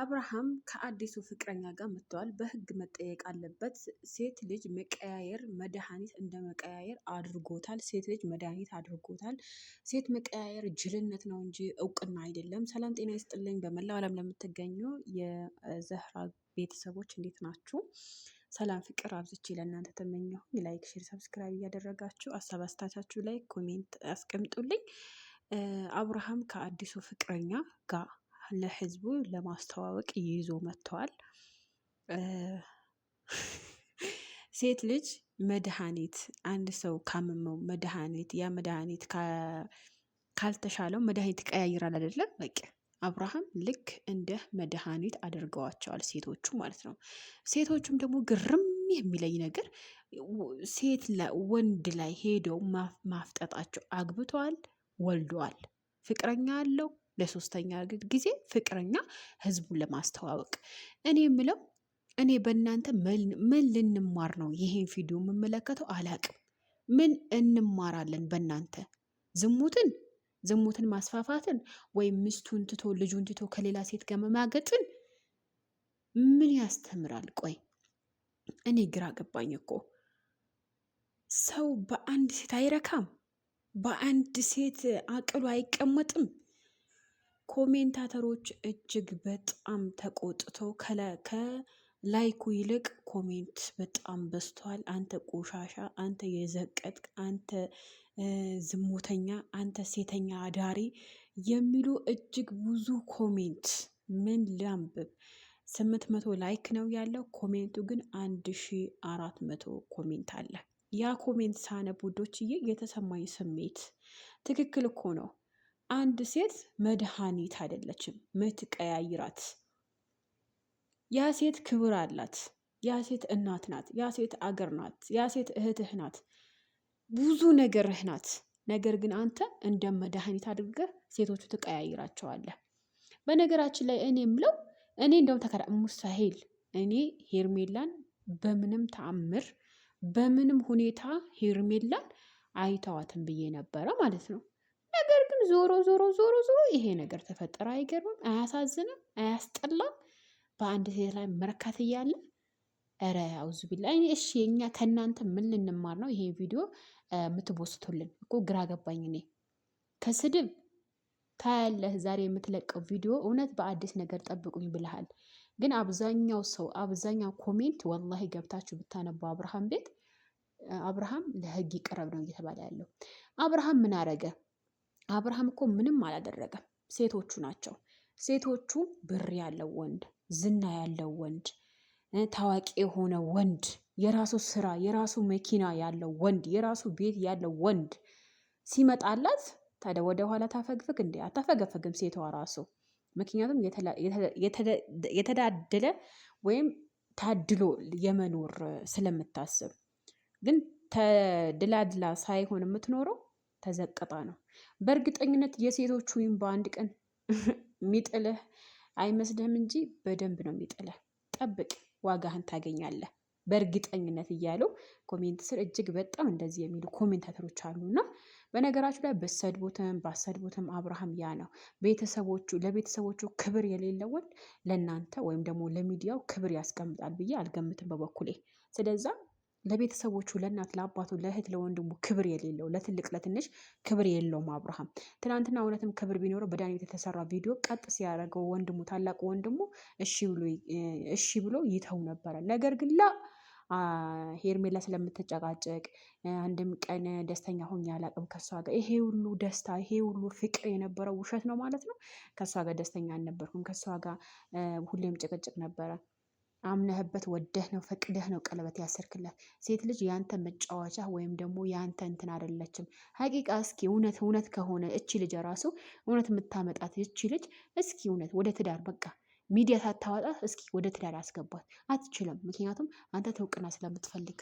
አብርሃም ከአዲሱ ፍቅረኛ ጋር መጥተዋል። በህግ መጠየቅ አለበት። ሴት ልጅ መቀያየር መድኃኒት እንደ መቀያየር አድርጎታል። ሴት ልጅ መድኃኒት አድርጎታል። ሴት መቀያየር ጅልነት ነው እንጂ እውቅና አይደለም። ሰላም ጤና ይስጥልኝ። በመላው ዓለም ለምትገኙ የዘህራ ቤተሰቦች እንዴት ናችሁ? ሰላም ፍቅር አብዝቼ ለእናንተ ተመኘሁ። Like፣ share፣ subscribe እያደረጋችሁ ሀሳብ አስተያየታችሁ ላይ comment አስቀምጡልኝ። አብርሃም ከአዲሱ ፍቅረኛ ጋር ለህዝቡ ለማስተዋወቅ ይዞ መጥተዋል። ሴት ልጅ መድኃኒት አንድ ሰው ካመመው መድኃኒት ያ መድኃኒት ካልተሻለው መድኃኒት ይቀያይራል አይደለም? በቃ አብርሃም ልክ እንደ መድኃኒት አድርገዋቸዋል ሴቶቹ ማለት ነው። ሴቶቹም ደግሞ ግርም የሚለኝ ነገር ሴት ወንድ ላይ ሄደው ማፍጠጣቸው። አግብተዋል፣ ወልደዋል፣ ፍቅረኛ አለው ለሶስተኛ ጊዜ ፍቅረኛ ህዝቡን ለማስተዋወቅ። እኔ የምለው እኔ በእናንተ ምን ልንማር ነው? ይሄን ቪዲዮ የምመለከተው አላቅም። ምን እንማራለን በእናንተ? ዝሙትን ዝሙትን ማስፋፋትን ወይም ሚስቱን ትቶ ልጁን ትቶ ከሌላ ሴት ጋር መማገጥን ምን ያስተምራል? ቆይ እኔ ግራ ገባኝ እኮ። ሰው በአንድ ሴት አይረካም፣ በአንድ ሴት አቅሉ አይቀመጥም። Commentator ኦች እጅግ በጣም ተቆጥተው ከ like ኡ ይልቅ comment በጣም በዝቷል። አንተ ቆሻሻ፣ አንተ የዘቀጥክ፣ አንተ ዝሙተኛ፣ አንተ ሴተኛ አዳሪ የሚሉ እጅግ ብዙ comment። ምን ላንብብ? 800 like ነው ያለው። Comment ኡ ግን 1400 comment አለ። ያ comment ሳነብ ውዶችዬ የተሰማኝ ስሜት ትክክል እኮ ነው። አንድ ሴት መድኃኒት አይደለችም ምትቀያይራት። ያ ሴት ክብር አላት። ያ ሴት እናት ናት። ያ ሴት አገር ናት። ያ ሴት እህትህ ናት። ብዙ ነገርህ ናት። ነገር ግን አንተ እንደ መድኃኒት አድርገህ ሴቶቹ ትቀያይራቸዋለህ። በነገራችን ላይ እኔ የምለው እኔ እንደውም ተከራ ሙስታሂል እኔ ሄርሜላን በምንም ተአምር በምንም ሁኔታ ሄርሜላን አይተዋትም ብዬ ነበረ ማለት ነው። ነገር ግን ዞሮ ዞሮ ዞሮ ዞሮ ይሄ ነገር ተፈጠረ። አይገርምም? አያሳዝንም? አያስጠላም? በአንድ ሴት ላይ መርካት እያለ ኧረ አውዙ ቢላ። እሺ እኛ ከእናንተ ምን ልንማር ነው? ይሄ ቪዲዮ የምትቦስቱልን እኮ ግራ ገባኝ። እኔ ከስድብ ታያለህ። ዛሬ የምትለቀው ቪዲዮ እውነት በአዲስ ነገር ጠብቁኝ ብለሃል። ግን አብዛኛው ሰው አብዛኛው comment ወላሂ ገብታችሁ ብታነቡ አብርሃም ቤት አብርሃም ለህግ ይቅረብ ነው እየተባለ ያለው። አብርሃም ምን አረገ? አብርሃም እኮ ምንም አላደረገም። ሴቶቹ ናቸው። ሴቶቹ ብር ያለው ወንድ፣ ዝና ያለው ወንድ፣ ታዋቂ የሆነ ወንድ፣ የራሱ ስራ የራሱ መኪና ያለው ወንድ፣ የራሱ ቤት ያለው ወንድ ሲመጣላት ታዲያ ወደ ኋላ ታፈግፍግ እንዴ? አታፈገፍግም ሴቷ ራሱ። ምክንያቱም የተዳደለ ወይም ታድሎ የመኖር ስለምታስብ፣ ግን ተድላድላ ሳይሆን የምትኖረው ተዘቅጣ ነው። በእርግጠኝነት የሴቶቹ ወይም በአንድ ቀን የሚጥልህ አይመስልህም እንጂ በደንብ ነው የሚጥልህ። ጠብቅ፣ ዋጋህን ታገኛለህ በእርግጠኝነት እያሉ comment ስር እጅግ በጣም እንደዚህ የሚሉ commentator ኦች አሉና፣ በነገራችሁ ላይ በሰድቡትም ባሰድቡትም አብርሃም ያ ነው ቤተሰቦቹ ለቤተሰቦቹ ክብር የሌለው ወንድ ለእናንተ ወይም ደግሞ ለሚዲያው ክብር ያስቀምጣል ብዬ አልገምትም በበኩሌ። ስለዛ ለቤተሰቦቹ ለእናት ለአባቱ ለእህት ለወንድሙ ክብር የሌለው ለትልቅ ለትንሽ ክብር የለውም አብርሃም። ትናንትና እውነትም ክብር ቢኖረው በዳኒ የተሰራ ቪዲዮ ቀጥ ሲያደርገው ወንድሙ ታላቁ ወንድሙ እሺ ብሎ ይተው ነበረ። ነገር ግን ላ ሄርሜላ ስለምትጨቃጨቅ አንድም ቀን ደስተኛ ሆኜ አላቅም ከሷ ጋር። ይሄ ሁሉ ደስታ ይሄ ሁሉ ፍቅር የነበረው ውሸት ነው ማለት ነው። ከሷ ጋር ደስተኛ አልነበርኩም፣ ከሷ ጋር ሁሌም ጭቅጭቅ ነበረ። አምነህበት ወደህ ነው ፈቅደህ ነው ቀለበት ያሰርክላት። ሴት ልጅ ያንተ መጫወቻ ወይም ደግሞ ያንተ እንትን አይደለችም። ሀቂቃ እስኪ እውነት እውነት ከሆነ እቺ ልጅ ራሱ እውነት የምታመጣት እቺ ልጅ እስኪ እውነት ወደ ትዳር በቃ ሚዲያ ሳታወጣ እስኪ ወደ ትዳር አስገባት። አትችልም። ምክንያቱም አንተ እውቅና ስለምትፈልግ።